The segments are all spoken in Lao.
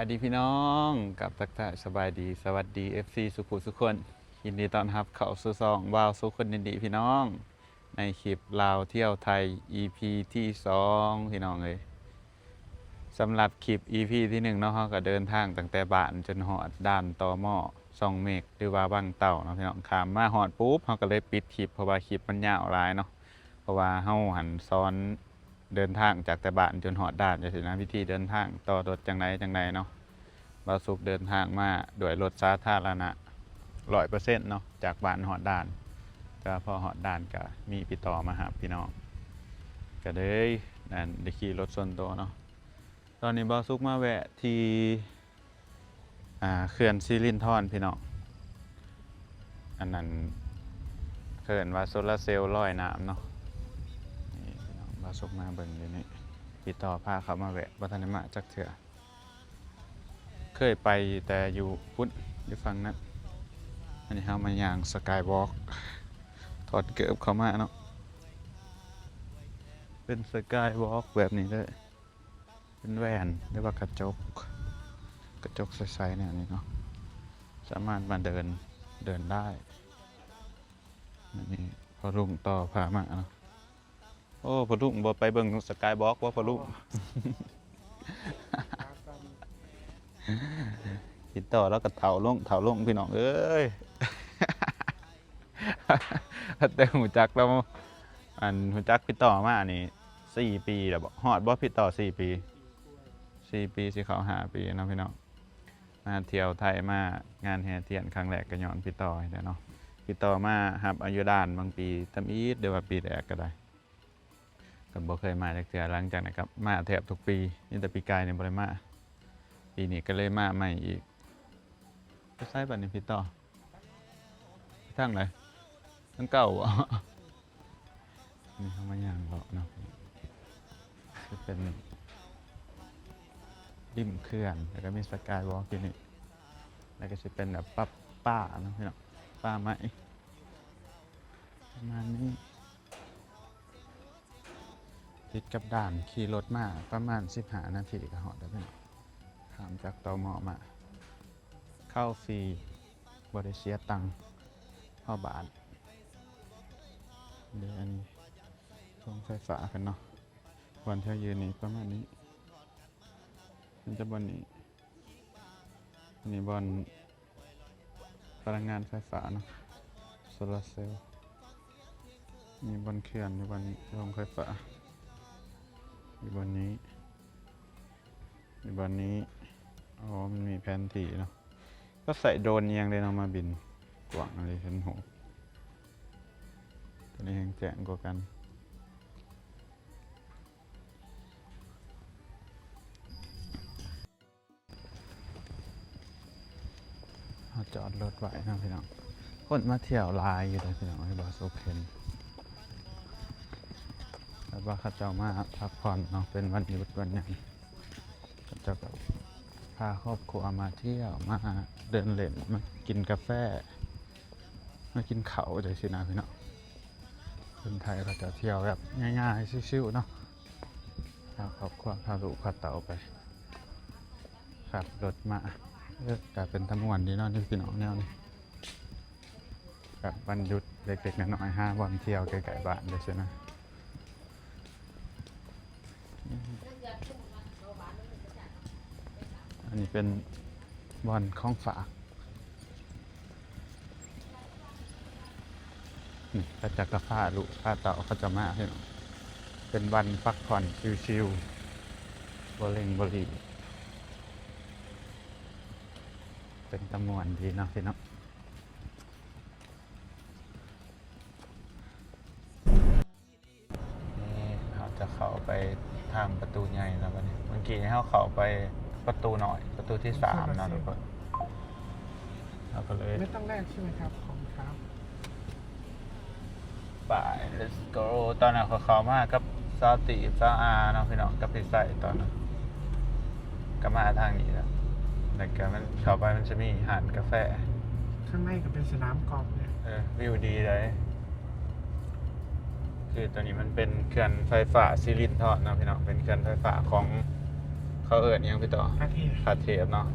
ສະບາຍດີພີ່ນ້ອງ ກັບທັກທາຍສະບາຍດີ ສະຫວັດດີ ເອັຟຊີ ສຸຂູສຸຄົນ ຍິນດີຕ້ອນຮັບເຂົ້າສູ່ຊ່ອງບ່າວສຸກຄົນຍິນດີພີ່ນ້ອງ ໃນຄລິບລາວທ່ຽວໄທ ອີພີທີສອງ ພີ່ນ້ອງເອີຍ. ສຳລັບຄລິບອີພີທີໜຶ່ງເນາະ ເຮົາກໍເດີນທາງຕັ້ງແຕ່ບ້ານຈົນຮອດດ່ານ ຕມ ຊ່ອງເມັກ ຫຼືວ່າວັງເຕົ່າເນາະພີ່ນ້ອງ. ຂ້າມມາຮອດປຸບ ເຮົາກໍເລີຍປິດຄລິບ ເພາະວ່າຄລິບມັນຍາວຫຼາຍເນາະ ເພາະວ່າເຮົາຫັ້ນສອນ ເດີນທາງຈາກແຕ່ບ້ານຈົນຮອດດ່ານຈັ່ງຊີ້ນະ ວິທີເດີນທາງຕໍ່ລົດຈັ່ງໃດຈັ່ງໃດເນາະ. ບ່າວສຸກເດີນທາງມາດ້ວຍລົດສາທາລະນະຮ້ອຍເປີເຊັນເນາະ ຈາກບ້ານຮອດດ່ານ ແຕ່ວ່າພໍຮອດດ່ານກະມີພີ່ຕໍ່ມາຮັບພີ່ນ້ອງ ກະເລີຍ ອັນ ໄດ້ຂີ່ລົດສ່ວນໂຕເນາະ. ຕອນນີ້ບ່າວສຸກມາແວະທີ່ ອ່າ ເຂື່ອນສິລິນທອນພີ່ນ້ອງ ອັນນັ້ນເອີ້ນວ່າໂຊລາເຊວລອຍນ້ຳເນາະ. ນີ້ພີ່ນ້ອງ ບ່າວສຸກມາເບິ່ງຢູ່ນີ້ ພີ່ຕໍ່ພາເຂົ້າມາແວະ ບໍ່ທັນໄດ້ມາຈັກເທື່ອ ເຄີຍໄປແຕ່ຢູ່ພຸ້ນ ຢູ່ຝັ່ງນັ້ນ. ອັນນີ້ເຮົາມາຍ່າງສະກາຍວອກ ຖອດເກີບເຂົ້າມາເນາະ ເປັນສະກາຍວອກແບບນີ້ເດີ. ເປັນແວ່ນ ຫຼືວ່າກະຈົກ ກະຈົກໃສໆແນວນີ້ເນາະ ສາມາດມາເດີນ ເດີນໄດ້. ອັນນີ້ພໍ່ລຸງຕໍ່ພາມາເນາະ. ໂອ້ ພໍ່ລຸງບໍ່ໄປເບິ່ງສະກາຍວອກບໍ່ ພໍ່ລຸງ? ພີ່ຕໍ່ລາວກໍເຖົ້າລົງ ເຖົ້າລົງ ພີ່ນ້ອງເອີຍ. ແຕ່ຮູ້ຈັກລາວ ອັນ ຮູ້ຈັກພີ່ຕໍ່ມານີ້ສີ່ປີແລ້ວບໍ? ຮອດບໍພີ່ຕໍ່ສີ່ປີ? ສີ່ປີ ຊິເຂົ້າຫ້າປີເນາະພີ່ນ້ອງ. ມາທ່ຽວໄທ ມາງານແຫ່ທຽນຄັ້ງແລກກໍຍ້ອນພີ່ຕໍ່ນີ້ແຫຼະເນາະ. ພີ່ຕໍ່ມາຮັບເອົາຢູ່ດ່ານບາງປີທຳອິດ ຫຼືວ່າປີແລກກໍໄດ້ ກໍບໍ່ເຄີຍມາຈັກເທື່ອ. ຫຼັງຈາກນັ້ນກໍມາແທບທຸກປີ ມີແຕ່ປີກາຍນີ້ບໍ່ໄດ້ມາ ປີນີ້ກໍເລີຍມາໃໝ່ອີກ. ໄປໃສບັດນີ້ພີ່ຕໍ່? ໄປທາງໃດ? ທາງເກົ່າບໍ? ນີ້ເຮົາມາຍ່າງເລາະເນາະ ຊິເປັນລິມເຂື່ອນ ແລ້ວກໍມີສະກາຍວອກຢູ່ນີ້ ແລ້ວກໍຊິເປັນແບບປ່າ ປ່າເນາະພີ່ນ້ອງ ປ່າໄມ້ປະມານນີ້. ຕິດກັບດ່ານ ຂີ່ລົດມາປະມານສິບຫ້ານາທີກໍຮອດແລ້ວພີ່ນ້ອງ. ຂ້າມຈາກ ຕມ ມາ ເຂົ້າຟຣີ ບໍ່ໄດ້ເສຍຕັງ ເຂົ້າບ້ານ. ເດ ອັນນີ້ໂຮງໄຟຟ້າເພິ່ນເນາະ ບ່ອນທີ່ເຮົາຢືນນີ້ປະມານນີ້ ມັນຈະບ່ອນນີ້ ອັນນີ້ບ່ອນພະລັງງານໄຟຟ້າເນາະ ໂຊລາເຊວ. ມີບ່ອນເຂື່ອນຢູ່ບ່ອນນີ້ ໂຮງໄຟຟ້າຢູ່ບ່ອນນີ້ ຢູ່ບ່ອນນີ້. ອໍ ມັນມີແຜນທີ່ເນາະ ກໍໃຊ້ໂດຣນອີ່ຫຍັງເດ້ເນາະ ມາບິນກວ້າງອີ່ຫຼີ ເຫັນຮູບ ຕົວນີ້ແຮງແຈ້ງກວ່າກັນ. ເຮົາຈອດລົດໄວ້ເນາະພີ່ນ້ອງ ຄົນມາທ່ຽວຫຼາຍຢູ່ເດ້ພີ່ນ້ອງ ໃຫ້ບ່າວສຸກເຫັນ ແບບວ່າເຂົາເຈົ້າມາພັກຜ່ອນເນາະ ເປັນວັນຢຸດວັນຫຍັງ ເຂົາເຈົ້າກໍພາຄອບຄົວມາທ່ຽວ ມາເດີນເລ່ນ ມາກິນກາແຟ ມາກິນເຂົ້າຈັ່ງຊີ້ນະພີ່ນ້ອງ. ຄົນໄທເຂົາເຈົ້າທ່ຽວແບບງ່າຍໆ ຊິວໆ ເນາະ ພາຄອບຄົວ ພາລູກພາເຕົ້າໄປ ຂັບລົດມາ ເອີ ກະເປັນຕາມ່ວນດີເນາະ ນີ້ພີ່ນ້ອງ ແນວນີ້ ກັບວັນຢຸດເລັກໆນ້ອຍໆ ຫາບ່ອນທ່ຽວໃກ້ໆບ້ານຈັ່ງຊີ້ນະ. ອັນນີ້ເປັນບ່ອນຂອງຝາກ ນີ້ ເຂົາເຈົ້າກໍພາລູກພາເຕົ້າເຂົາເຈົ້າມາ ເຫັນ ເປັນວັນພັກຜ່ອນຊິວໆ ບໍ່ເລັ່ງບໍ່ລີບ ເປັນຕາມ່ວນດີເນາະພີ່ນ້ອງ. ນີ້ເຮົາຈະເຂົ້າໄປທາງປະຕູໃຫຍ່ແລ້ວບັດນີ້ ເມື່ອກີ້ນີ້ເຮົາເຂົ້າໄປປະຕູນ້ອຍ ປະຕູທີສາມເນາະທຸກຄົນ ເຮົາກໍເລີຍ ไม่ต้องแลกใช่ไหมครับ ขอบคุณครับ ໄປ let's go. ຕອນນັ້ນຂ້ອຍເຂົ້າມາກັບສາວຕີບ ສາວອາເນາະພີ່ນ້ອງ ກັບພີ່ໄຊຕອນນັ້ນ ກໍມາທາງນີ້ແຫຼະ ແລ້ວກໍມັນເຂົ້າໄປມັນຈະມີຮ້ານກາແຟ ข้างในก็เป็นสนามกอล์ฟเนี่ย ເອີ ວິວດີເລີຍ. ຄືຕົວນີ້ມັນເປັນເຂື່ອນໄຟຟ້າສິລິນທອນເນາະພີ່ນ້ອງ ເປັນເຂື່ອນໄຟຟ້າຂອງ ເຂົາເອີ້ນຫຍັງພີ່ຕໍ່? ພະເທບ ພະເທບເນາະ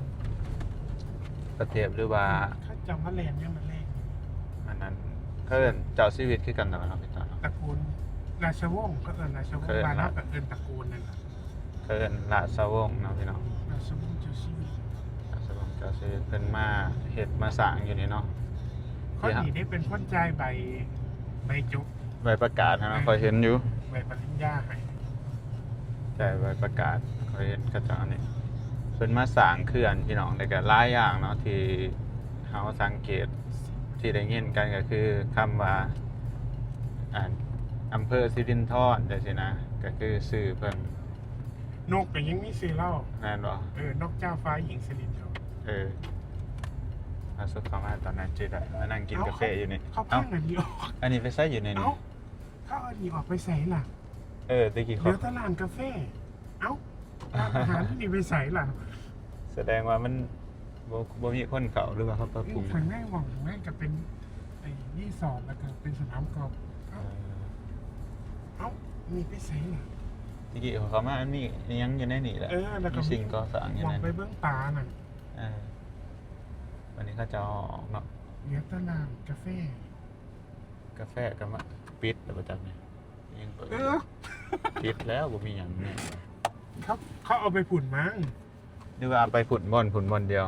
ພະເທບ ຫຼືວ່າ ເຂົາເຈົ້າມາແລ່ນຍາມມື້ແລງ. ອັນນັ້ນ ເຂົາເອີ້ນເຈົ້າຊີວິດຄືກັນແລ້ວເນາະພີ່ຕໍ່ເນາະ? ຕະກູນລາຊະວົງ ເຂົາເອີ້ນລາຊະວົງ ເຂົາເອີ້ນ ບ້ານເຮົາກໍເອີ້ນຕະກູນນັ້ນລະ. ເອີ້ນລາຊະວົງເນາະພີ່ນ້ອງ ລາຊະວົງເຈົ້າຊີວິດ ລາຊະວົງເຈົ້າຊີວິດ ເພິ່ນມາເຮັດມາສ້າງຢູ່ນີ້ເນາະ. ຂ້ອຍນີ້ໄດ້ເປັນຄົນຈ່າຍໃບ ໃບຈົບ ໃບປະກາດຫັ້ນນະ ຂ້ອຍເຫັນຢູ່ ໃບປະລິນຍາໃຫ້ ຈ່າຍໃບປະກາດ ຂ້ອຍເຫັນເຂົາເຈົ້ານີ້ ເພິ່ນມາສ້າງເຂື່ອນພີ່ນ້ອງ ແລ້ວກໍຫຼາຍຢ່າງເນາະ ທີ່ເຮົາສັງເກດ ທີ່ໄດ້ຍິນກັນກໍຄືຄຳວ່າ ອັນ ອຳເພີສິລິນທອນ ຈັ່ງຊີ້ນະ ກໍຄືຊື່ເພິ່ນ. ນົກກໍຍັງມີຊື່ລາວ ແມ່ນບໍ່? ເອີ ນົກເຈົ້າຟ້າຍິງສິລິນທອນ. ເອີ ລ່າສຸດເຂົາມາຕອນນັ້ນ ຈື່ໄດ້ ມານັ່ງກິນກາເຟຢູ່ນີ້. ເຂົາພັງອັນນີ້ອອກ ອັນນີ້ໄປໃສຢູ່ໃນນີ້? ເອົ້າ ເຂົາເອົາອັນນີ້ອອກໄປໃສລະ? ເອີ ແຕ່ກີ້ເຂົາ ເຫຼືອແຕ່ຮ້ານກາເຟ. ເອົ້າ ຮ້ານອາຫານນີ້ໄປໃສລະ? ສະແດງວ່າມັນ ບໍ່ ບໍ່ມີຄົນເຂົ້າ ຫຼືວ່າເຂົາປັບປຸງ? ຂ້າງໃນ ໝ່ອງຂ້າງໃນກໍເປັນໄອ້ຣີສອດ ແລ້ວກໍເປັນສະໜາມກອບ. ເອົ້າ ເອີ ເອົ້າ ນີ້ໄປໃສລະ? ແຕ່ກີ້ເຂົາເຂົ້າມາ ມັນມີອີ່ຫຍັງຢູ່ໃນນີ້ແຫຼະ. ເອີ ແລ້ວກໍມີສິ່ງກໍ່ສ້າງຢູ່ໃນນີ້ ໄປເບິ່ງປານັ້ນ. ເອີ ບັດນີ້ເຂົາເຈົ້າເອົາອອກເນາະ ເຫຼືອແຕ່ຮ້ານກາເຟ. ກາເຟກໍມາປິດແລ້ວບໍ່ຈັກນີ້ ຍັງເປີດ. ເອີ ປິດແລ້ວ ບໍ່ມີຫຍັງນີ້. ເຂົາ ເຂົາເອົາໄປພຸ້ນມັ້ງ ຫຼືວ່າເອົາໄປພຸ້ນບ່ອນພຸ້ນບ່ອນດຽວ?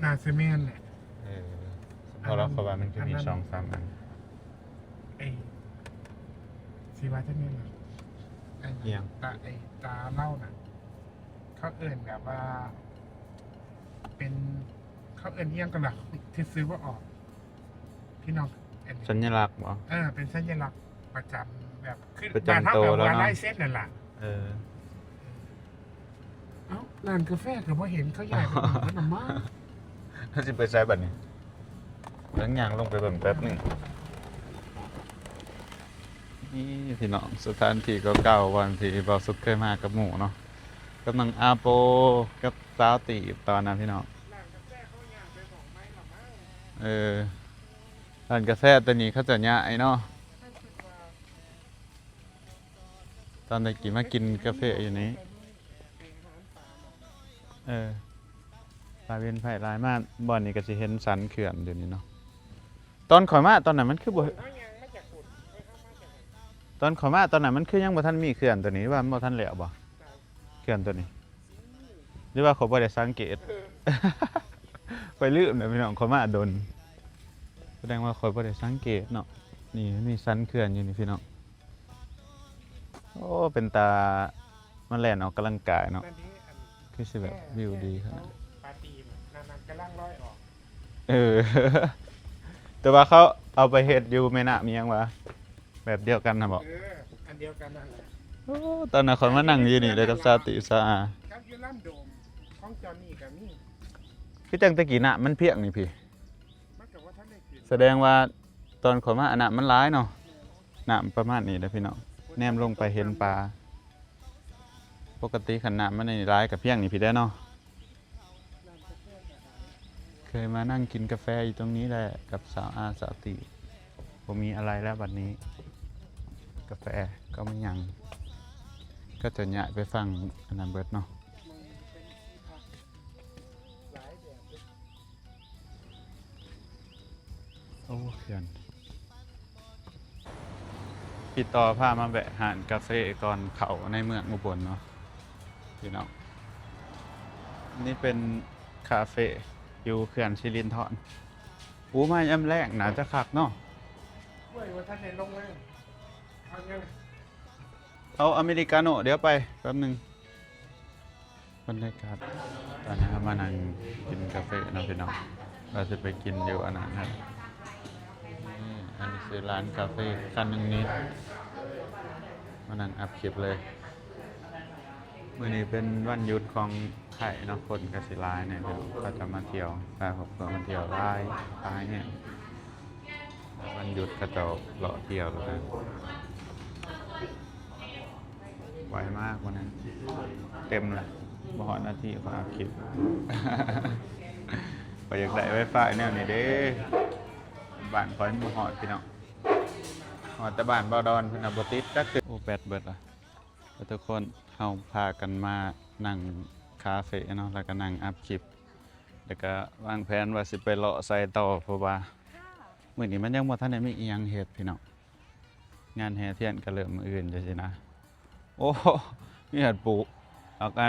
ໜ້າຊິແມ່ນແຫຼະ. ເອີ ເພາະວ່າ ເພາະວ່າມັນຄືມີສອງສາມອັນ. ໄອ້ ຊິວ່າຈັ່ງໃດລະ? ອີ່ຫຍັງ? ຕາ ໄອ້ຕາເຮົານະ ເຂົາເອີ້ນແບບວ່າ ເປັນ ເຂົາເອີ້ນອີ່ຫຍັງກໍລະ ທີ່ຊື້ບໍ່ອອກ ພີ່ນ້ອງ. ເປັນສັນຍະລັກບໍ? ເອີ ເປັນສັນຍະລັກປະຈຳ ແບບຄື ປະຈຳໂຕແລ້ວເນາະ ບ້ານເຮົາກໍວ່າລາຍເຊັນນັ້ນລະ. ເອີ ເອົ້າ ຮ້ານກາເຟກໍບໍ່ເຫັນ ເຂົາຍ້າຍໄປເບິ່ງເບິດລະມັ້ງ. ເຮົາຊິໄປໃສບັດນີ້? ເບິ່ງ ຍ່າງລົງໄປເບິ່ງແປັບໜຶ່ງ. ນີ້ພີ່ນ້ອງ ສະຖານທີ່ເກົ່າໆ ບ່ອນທີ່ບ່າວສຸກເຄີຍມາກັບໝູ່ເນາະ ກັບນາງອາໂປ ກັບສາວຕີບຕອນນັ້ນພີ່ນ້ອງ. ເອີ ຮ້ານກາເຟໂຕນີ້ເຂົາເຈົ້າຍ້າຍເນາະ. ຕອນແຕ່ກີ້ມາກິນກາເຟຢູ່ນີ້. ເອີ ຫຼາຍເວັນໄພຫຼາຍມາ ບ່ອນນີ້ກໍຊິເຫັນສັນເຂື່ອນຢູ່ນີ້ເນາະ. ຕອນຂ້ອຍມາຕອນນັ້ນມັນຄືບໍ່ ຕອນຂ້ອຍມາຕອນນັ້ນມັນຄືຍັງບໍ່ທັນມີເຂື່ອນໂຕນີ້ ຫຼືວ່າມັນບໍ່ທັນແລ້ວບໍ? ເຂື່ອນໂຕນີ້ ຫຼືວ່າຂ້ອຍບໍ່ໄດ້ສັງເກດ? ຂ້ອຍລືມແລ້ວພີ່ນ້ອງ ຂ້ອຍມາດົນ ສະແດງວ່າຂ້ອຍບໍ່ໄດ້ສັງເກດເນາະ. ນີ້ມັນມີສັນເຂື່ອນຢູ່ນີ້ພີ່ນ້ອງ. ໂອ້ ເປັນຕາມາແລ່ນອອກກຳລັງກາຍເນາະ. ຄືຊິແບບວິວດີຂະໜາດ. ປາຕີນນັ້ນກຳລັງລອຍອອກ. ເອີ ແຕ່ວ່າເຂົາເອົາໄປເຮັດຢູ່ແມ່ນ້ຳອີ່ຫຍັງຫວາ? ແບບດຽວກັນນະບໍ? ເອີ ອັນດຽວກັນນັ້ນແຫຼະ. ໂອ້ ຕອນນັ້ນຂ້ອຍມານັ່ງຢູ່ນີ້ເດ້ກັບສາຕິສາອາ ກັບຢູ່ລຳໂດມຂອງຈອນນີ້ກໍມີ. ຄືຈັ່ງແຕ່ກີ້ນ້ຳມັນພຽງນີ້ພີ້. ສະແດງວ່າຕອນຂ້ອຍມາ ນ້ຳມັນຫຼາຍເນາະ. ນ້ຳປະມານນີ້ແຫຼະພີ່ນ້ອງ ແນມລົງໄປເຫັນປາ. ປົກກະຕິຄັນນ້ຳມັນນີ້ຫຼາຍກໍພຽງນີ້ພີ້ແຫຼະເນາະ. ເຄີຍມານັ່ງກິນກາແຟຢູ່ຕົງນີ້ແຫຼະກັບສາວອາສາວຕີ. ບໍ່ມີອະໄລແລ້ວບັດນີ້ ກາແຟກໍບໍ່ຫຍັງ ກໍຈະຍ້າຍໄປຝັ່ງອັນນັ້ນເບິດເນາະ. ໂອ້ ເຂື່ອນ. ພີ່ຕໍ່ພາມາແວະຮ້ານກາເຟກ່ອນເຂົ້າໃນເມືອງອຸບົນເນາະພີ່ນ້ອງ. ນີ້ເປັນຄາເຟຢູ່ເຂື່ອນສິລິນທອນ. ໂອ້ ມາຍາມແລງໜ້າຈະຄັກເນາະ. ເອີຍ ວ່າທັນໄດ້ລົງເລີຍ ເອົາຫຍັງ? ເອົາອາເມລິກາໂນ່ ດຽວໄປແປັບໜຶ່ງ. ບັນຍາກາດຕອນນີ້ເຮົາມານັ່ງກິນກາເຟເນາະພີ່ນ້ອງ ວ່າຊິໄປກິນຢູ່ອັນນັ້ນຫັ້ນ. ນີ້ ອັນນີ້ຊື່ຮ້ານກາເຟຄັນໜຶ່ງນີ້ ມານັ່ງອັບຄລິບເລີຍ. ມື້ນີ້ເປັນວັນຢຸດຂອງໄທເນາະ ຄົນກໍຊິຫຼາຍແດ່ ເຂົາເຈົ້າມາທ່ຽວ ພາຄອບຄົວມາທ່ຽວຫຼາຍ ຫຼາຍແຮງ. ວັນຢຸດເຂົາເຈົ້າເລາະທ່ຽວແລ້ວນະ. ໄວມາກວັນນັ້ນ ເຕັມລະ ບໍ່ຮອດນາທີຂ້ອຍອັບຄລິບ. ຂ້ອຍຢາກໄດ້ໄວຟາຍແນວນີ້ເດ້ ບ້ານຂ້ອຍມັນບໍ່ຮອດພີ່ນ້ອງ ຮອດແຕ່ບ້ານບ່າວດອນພຸ້ນນະ ບໍ່ຕິດຈັກເທື່ອ. ໂອ້ ແບັດເບິດລະ. ທຸກຄົນ ເຮົາພາກັນມານັ່ງ ຄາເຟເນາະ ແລ້ວກໍນັ່ງອັບຄລິບ ແລ້ວກໍວາງແຜນວ່າຊິໄປເລາະໃສຕໍ່ ເພາະວ່າມື້ນີ້ມັນຍັງບໍ່ທັນໄດ້ມີອີ່ຫຍັງເຮັດພີ່ນ້ອງ. ງານແຫ່ທຽນກໍເລີ່ມມື້ອື່ນຈັ່ງຊີ້ນະ. ໂອ້ ມີຮອດປູກ ແລ້ວກໍ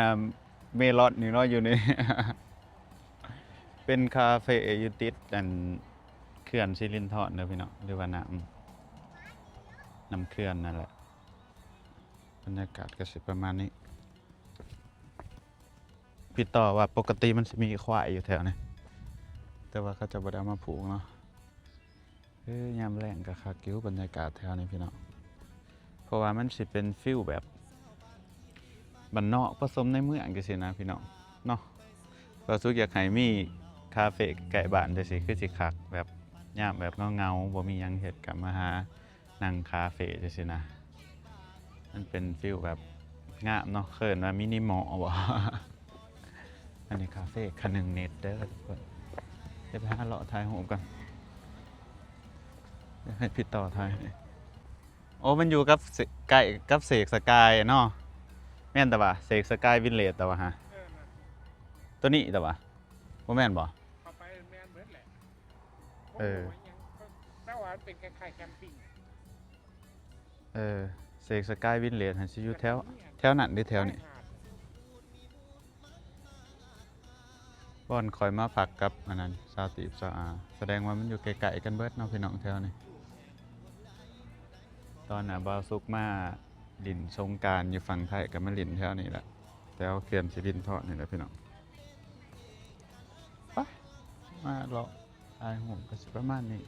ເມລອນນີ້ເນາະຢູ່ນີ້ ເປັນຄາເຟຢູ່ຕິດອັນເຂື່ອນສິລິນທອນເດີພີ່ນ້ອງ ຫຼືວ່ານ້ຳ ນ້ຳເຂື່ອນນັ້ນແຫຼະ. ບັນຍາກາດກໍຊິປະມານນີ້. ພີ່ຕໍ່ວ່າປົກກະຕິມັນຊິມີຄວາຍຢູ່ແຖວນີ້ ແຕ່ວ່າເຂົາເຈົ້າບໍ່ໄດ້ເອົາມາຜູກເນາະ. ເອີ ຍາມແລງກໍຄັກຢູ່ ບັນຍາກາດແຖວນີ້ພີ່ນ້ອງ ເພາະວ່າມັນຊິເປັນຟີລແບບບ້ານນອກປະສົມໃນເມືອງຈັ່ງຊີ້ນະພີ່ນ້ອງເນາະ. ບ່າວສຸກຢາກໃຫ້ມີຄາເຟໃກ້ໆບ້ານຈັ່ງຊີ້ ຄືຊິຄັກ ແບບຍາມແບບເຫງົາໆ ບໍ່ມີຫຍັງເຮັດ ກໍມາຫາ ນັ່ງຄາເຟຈັ່ງຊີ້ນະ ມັນເປັນຟີລແບບງາມເນາະ ເອີ້ນວ່າມິນິມໍລບໍ? ອັນນີ້ຄາເຟຄະໜຶ່ງເນັດເດີທຸກຄົນ. ດຽວໄປຫາເລາະຖ່າຍຮູບກ່ອນ ດຽວໃຫ້ພີ່ຕໍ່ຖ່າຍໃຫ້. ໂອ້ ມັນຢູ່ກັບເສ- ໃກ້ກັບເສກສະກາຍເນາະ ແມ່ນຕະຫວາ? ເສກສະກາຍວິນເລດຕະຫວາຫາ? ເອີ ນັ້ນ ໂຕນີ້ຕະຫວາ? ບໍ່ແມ່ນບໍ? ເຂົ້າໄປແມ່ນເບິດແຫຼະ. ເອີ ບໍ່ຮູ້ວ່າຫຍັງ ແຕ່ວ່າມັນເປັນຄ້າຍໆແຄມປິງ. ເອີ ເສກສະກາຍວິນເລດຫັ້ນຊິຢູ່ແຖວ ແຖວນັ້ນເດ້ ແຖວນີ້ ບ່ອນຂ້ອຍມາພັກກັບອັນນັ້ນ ສາວຕີບ ສາວອາ ສະແດງວ່າມັນຢູ່ໃກ້ໆກັນເບິດເນາະພີ່ນ້ອງ ແຖວນີ້. ຕອນໜ້າບ່າວສຸກມາຫຼິ້ນສົງການຢູ່ຝັ່ງໄທ ກໍມາຫຼິ້ນແຖວນີ້ແຫຼະ ແຖວເຂື່ອນສິລິນທອນນີ້ແຫຼະພີ່ນ້ອງ. ໄປ ມາເລາະຖ່າຍຮູບກໍຊິປະມານນີ້.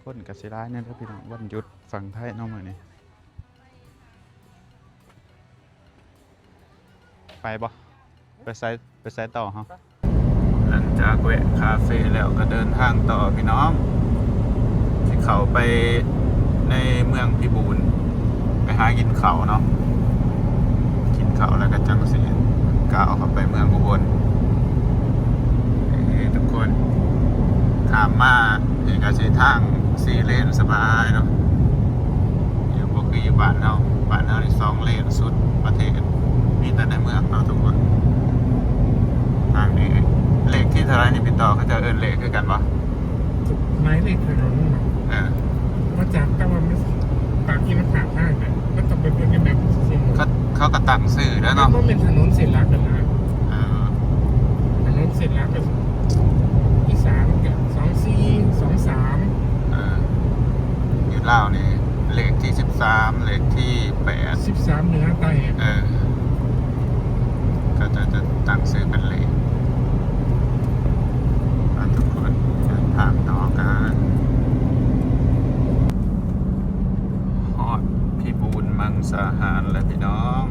ຄົນກໍຊິຫຼາຍແດ່ເດີພີ່ນ້ອງ ວັນຢຸດຝັ່ງໄທເນາະມື້ນີ້. ໄປບໍ່? ໄປໃສ ໄປໃສຕໍ່ເຮົາ? ຫຼັງຈາກແວະຄາເຟແລ້ວກໍເດີນທາງຕໍ່ພີ່ນ້ອງ ຊິເຂົ້າໄປໃນເມືອງພິບູນ ໄປຫາກິນເຂົ້າເນາະ. ກິນເຂົ້າແລ້ວກໍຈັ່ງຊິກ້າວເຂົ້າໄປເມືອງອຸບົນ. ເອີ ທຸກຄົນ ຂ້າມມານີ້ກໍຊິທາງສີ່ເລນສະບາຍເນາະ ຢູ່ ບໍ່ຄືຢູ່ບ້ານເຮົາ. ບ້ານເຮົານີ້ສອງເລນສຸດປະເທດ ມີແຕ່ໃນເມືອງເນາະທຸກຄົນ. ທາງນີ້ເລກທີເທົ່າໃດນີ້ ພີ່ຕໍ່ ເຂົາເຈົ້າເອີ້ນເລກຄືກັນບໍ່? ໝາຍເລກຖະໜົນເນາະ. ເອີ ມາຈາກ ແຕ່ວ່າມັນ ຕາມທີ່ມັນຂ້າງທາງນະ ມັນຕ້ອງໄປເບິ່ງໃນແມັບຊື່ໆ. ເຂົາ ເຂົາກໍຕັ້ງຊື່ແລ້ວເນາະ. ມັນບໍ່ແມ່ນຖະໜົນເສັ້ນຫຼັກຫັ້ນນະ. ເອີ ຖະໜົນເສັ້ນຫຼັກກໍ ອີສານກໍສອງສີ່ ສອງສາມ. ເອີ ຢູ່ລາວນີ້ເລກທີສິບສາມ ເລກທີແປດ ສິບສາມເໜືອໃຕ້. ເອີ ເຂົາເຈົ້າຈະຕັ້ງຊື່ເປັນເລກ. ມາທຸກຄົນ ເດີນທາງຕໍ່ກັນ ຮອດພິບູນມັງສາຫານແລ້ວພີ່ນ້ອງ.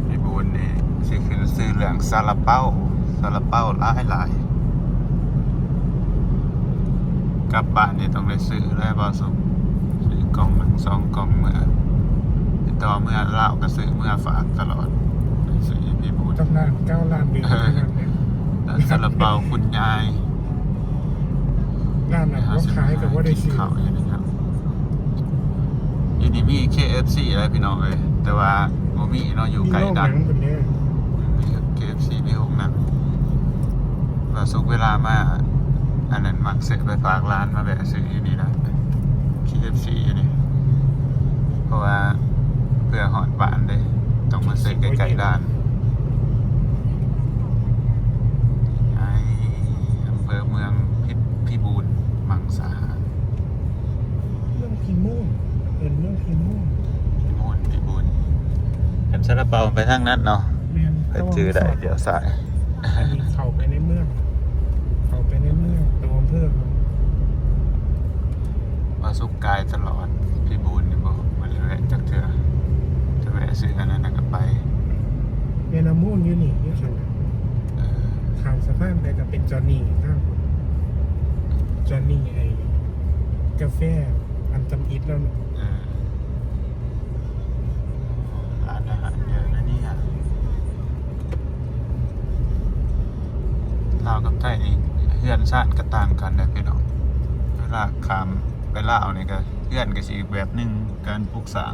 ພິບູນນີ້ຊິຂຶ້ນຊື່ເລື່ອງຊາລາເປົາ ຊາລາເປົາຫຼາຍໆ. ກັບບ້ານນີ້ຕ້ອງໄດ້ຊື້ແລ້ວ ບ່າວສຸກ ຊື້ກ່ອງໜຶ່ງສອງກ່ອງເມືອ. ຕິດຕໍ່ເມືອລາວກໍຊື້ເມືອຝາກຕະຫຼອດ ຊື້ຢູ່ພິບູນ. ຕຳນານເກົ້າລ້ານເດືອນ. ເອີ ຮ້ານຊາລາເປົາຄຸນຍາຍ. ຮ້ານນັ້ນບໍ່ຂາຍກໍບໍ່ໄດ້ຊື້. ເຂົ້າຢູ່ນີ້ເນາະ ຢູ່ນີ້ມີ ເຄເອັຟຊີ ແລ້ວພີ່ນ້ອງເອີຍ ແຕ່ວ່າບໍ່ມີເນາະ ຢູ່ໄກດັງ. ມີໂຮງໜັງພຸ້ນເດ້. ມີ ເຄເອັຟຊີ ມີໂຮງໜັງ. ວ່າສຸກເວລາມາ ອັນນັ້ນ ມັກຊື້ໄປຝາກຫຼານ ມາແວະຊື້ຢູ່ນີ້ນະ ເຄເອັຟຊີ ຢູ່ນີ້ ເພາະວ່າເພື່ອຮອດບ້ານເດ້ ຕ້ອງມາຊື້ໃກ້ໆບ້ານ. ໃນອຳເພີເມືອງພິ ພິບູນມັງສາຫານ. ເມືອງພິບູນ ເອີ້ນເມືອງພິບູນ. ພິບູນ ພິບູນ. ຄັນຊາລາເປົາໄປທາງນັ້ນເນາະ. ແມ່ນ. ໄປຈື່ໄດ້ ແຕ່ວ່າມັນສອດ ລ້ຽວຊ້າຍ. ອັນນີ້ເຂົ້າໄປໃນເມືອງ ເຂົ້າໄປໃນເມືອງ ຕົວອຳເພີ. ວ່າສຸກກາຍຕະຫຼອດ ພິບູນນີ້ບໍ່ ບໍ່ໄດ້ແວະຈັກເທື່ອ ຈະແວະຊື້ອັນນັ້ນແລ້ວກໍໄປ. ແມ່ນ້ຳມູນຢູ່ນີ້ ຢູ່ຂ້າງໜ້າ. ເອີ ຂ້າມສະພານໄປກໍເປັນຈອນນີ ທາງພຸ້ນ ຈອນນີ ໄອ້ກາແຟອັນທຳອິດແລ້ວເນາະ. ເອີ ຮ້ານອາຫານເຍອະນະນີ້. ລາວກັບໄທນີ້ເຮືອນຊານກໍຕ່າງກັນເດ້ພີ່ນ້ອງ. ເວລາຂ້າມໄປລາວນີ້ກໍເຮືອນກໍຊິອີກແບບໜຶ່ງ ການປຸກສ້າງ.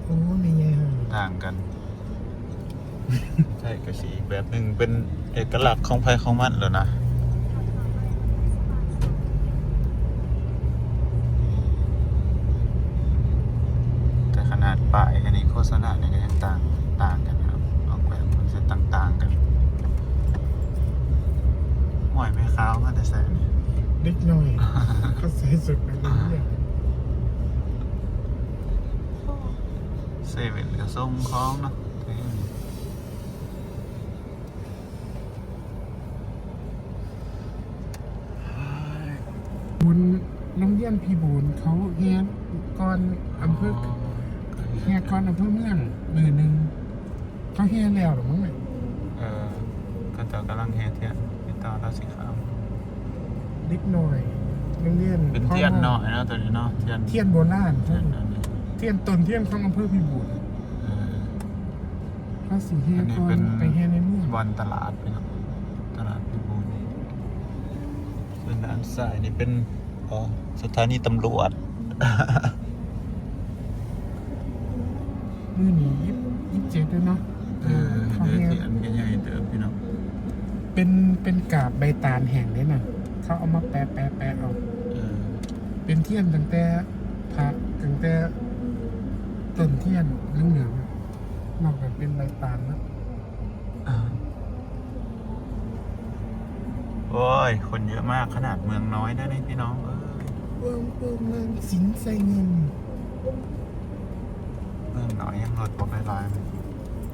ໂອ້ ແມ່ໃຫຍ່ເຮົາ ຕ່າງກັນ. ໄທກະຊິອີກແບບໜຶ່ງ ເປັນເອກະລັກຂອງໃຜຂອງມັນແລ້ວນະ. ແຕ່ຂະໜາດປ້າຍອັນນີ້ໂຄສະນານີ້ກະຍັງຕ່າງ ຕ່າງກັນເນາະ ອອກແບບມັນຊິຕ່າງໆກັນ. ຫ້ວຍ ແມ່ຄ້າວມາແຕ່ໃສນີ້? ເດັກນ້ອຍ ເຂົາໃສ່ຊຸດນັກຮຽນ. ເຊເວັ່ນກະສົ່ງຂອງເນາະ. ບຸນໂຮງຮຽນພີ່ບູນ ເຂົາແຫ່ກ່ອນອຳເພີ ອໍ ແຫ່ກ່ອນອຳເພີເມືອງມື້ໜຶ່ງ. ເຂົາແຫ່ແລ້ວລະມັ້ງເນຍ. ເອີ ເຂົາເຈົ້າກຳລັງແຫ່ທຽນ ຕິດຕໍ່ລາວສີຂາວ. ເດັກນ້ອຍໂຮງຮຽນ ເປັນທຽນນ້ອຍເນາະ ໂຕນີ້ເນາະ ທຽນ ທຽນໂບລານ ທຽນອັນນີ້ ທຽນຕົ້ນທຽນຂອງອຳເພີພິບູນ. ເອີ ເຂົາຊິແຫ່ກ່ອນໄປແຫ່ໃນເມືອງ. ບ່ອນຕະຫຼາດພີ່ນ້ອງ ຕະຫຼາດພິບູນ. ເບິ່ງດ້ານຊ້າຍນີ້ເປັນ ອໍ ສະຖານີຕຳຫຼວດ. ມື້ນີ້ ຊາວເຈັດແລ້ວເນາະ. ເອີ ເອີ ເດີ ເອີ ທຽນກະໃຫຍ່ເຕີບພີ່ນ້ອງ. ເປັນ ເປັນກາບໃບຕານແຫ້ງເດ້ນະ ເຂົາເອົາມາແປະໆໆເອົາ. ເອີ ເປັນທຽນຕັ້ງແຕ່ພະ ຕັ້ງແຕ່ຕົ້ນທຽນເຫຼືອງໆ ນອກນັ້ນເປັນໃບຕານເນາະ. ໂອ້ຍ ຄົນເຍອະມາກ ຂະໜາດເມືອງນ້ອຍໄດ໋ນີ້ພີ່ນ້ອງເອີຍ. ເມືອງ ເມືອງ ເມືອງສິນໄຊເງິນ ເມືອງນ້ອຍຍັງລົດບໍ່ຄ່ອຍຫຼາຍ.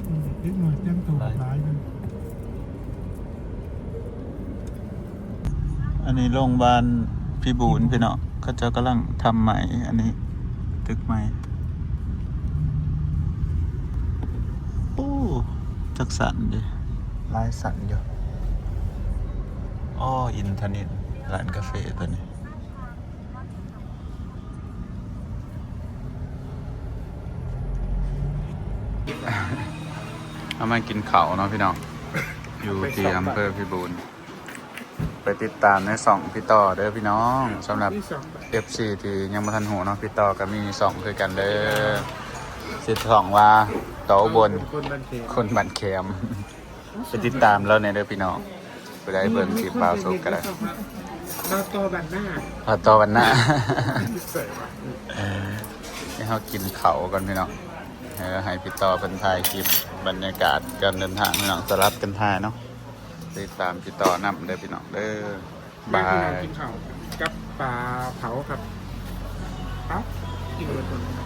ອືມ ເດັກນ້ອຍແຕ່ງໂຕຫຼາຍເລີຍ. ອັນນີ້ໂຮງບານພິບູນພີ່ນ້ອງ ເຂົາເຈົ້າກຳລັງທຳໃໝ່ ອັນນີ້ຕຶກໃໝ່. ໂອ້ ຈັກຊັ້ນເດ ຫຼາຍຊັ້ນຢູ່. ອໍ ອິນທະນິດ ຮ້ານກາເຟຕົວນີ້. ເຮົາມາກິນເຂົ້າເນາະພີ່ນ້ອງ ຢູ່ທີ່ອຳເພີພິບູນ. ໄປຕິດຕາມໃນຊ່ອງພີ່ຕໍ່ເດີພີ່ນ້ອງ. ສຳລັບ ເອັຟຊີ ທີ່ຍັງບໍ່ທັນຮູ້ເນາະ ພີ່ຕໍ່ກະມີຊ່ອງຄືກັນເດີ ຊື່ຊ່ອງວ່າ ຕໍ່ອຸບົນ ຄົນບ້ານແຄມ ຄົນບ້ານແຄມ. ໄປຕິດຕາມລາວແດ່ເດີພີ່ນ້ອງ ຜູ້ໃດເບິ່ງຄລິບບ່າວສຸກກະໄດ້. ບ່າວຕໍ່ບ້ານນາ ບ່າວຕໍ່ບ້ານນາ. ໃຫ້ເຮົາກິນເຂົ້າກ່ອນພີ່ນ້ອງ ເອີ ໃຫ້ພີ່ຕໍ່ເພິ່ນຖ່າຍຄລິບບັນຍາກາດການເດີນທາງພີ່ນ້ອງ ສະຫຼັບກັນຖ່າຍເນາະ. ຕິດຕາມພີ່ຕໍ່ນຳເດີພີ່ນ້ອງເດີ. ບາຍ. ມາພີ່ນ້ອງ ກິນເຂົ້າກັບປາເຜົາຄັບ. ເອົາ ກິນເບິດ.